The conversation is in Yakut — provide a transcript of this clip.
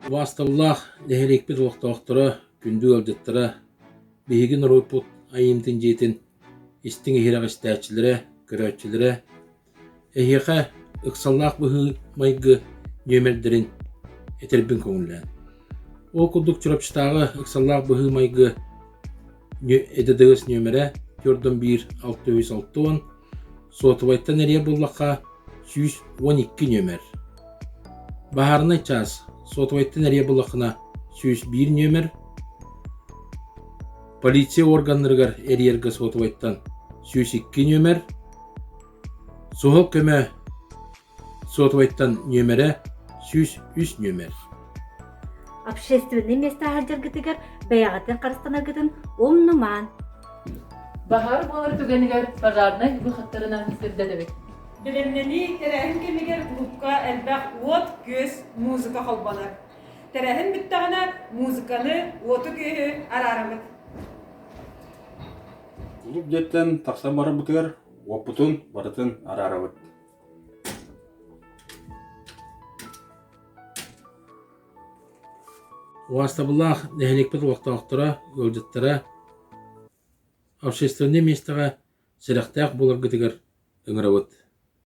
Убаастабыллаах нэһилиэкпит олохтоохторо, күндү ыалдьыттара, биһиги норуоппут айымньытын дьиэтин истиҥ иһирэх истээччилэрэ, көрөөччүлэрэ, эһиэхэ ыксаллаах быһыы-майгы нүөмэрдэрин этэрбин көҥүллээн. Ол курдук Чурапчытааҕы ыксаллаах быһыы-майгы ЭДДС нүөмэрэ 401 660, суотабайтан эрийэр буоллахха 112 нүөмэр. Баһаарынай чаас суотабайтан эрийэр буоллаххына 101 нүөмэр. Полиция органнарыгар эрийэргэ суотабайтан 102 нүөмэр. Суһал көмө Сотовайтан нүөмэрэ 103 нүөмэр. Общественнай миэстэ сылдьаргытыгар бэйэҕитин харыстанаргытын умнумаан. Баһаар буолар түгэнигэр пожарнай выходтарынан сирдэтэбит. Бэлэмнэнии тэрээһин кэмигэр клубка элбэх уот-күөс, музыка холбонор. Тэрээһин бүттэҕинэ музыканы, уоту-күөһү араарабыт. Клуб дьиэттэн тахсан барарбытыгар уоппутун барытын араарабыт. Убаастабыллаах нэһилиэкпит олохтоохторо, ыалдьыттара, общественнай миэстэҕэ сэрэхтээх буоларгытыгар ыҥырабыт.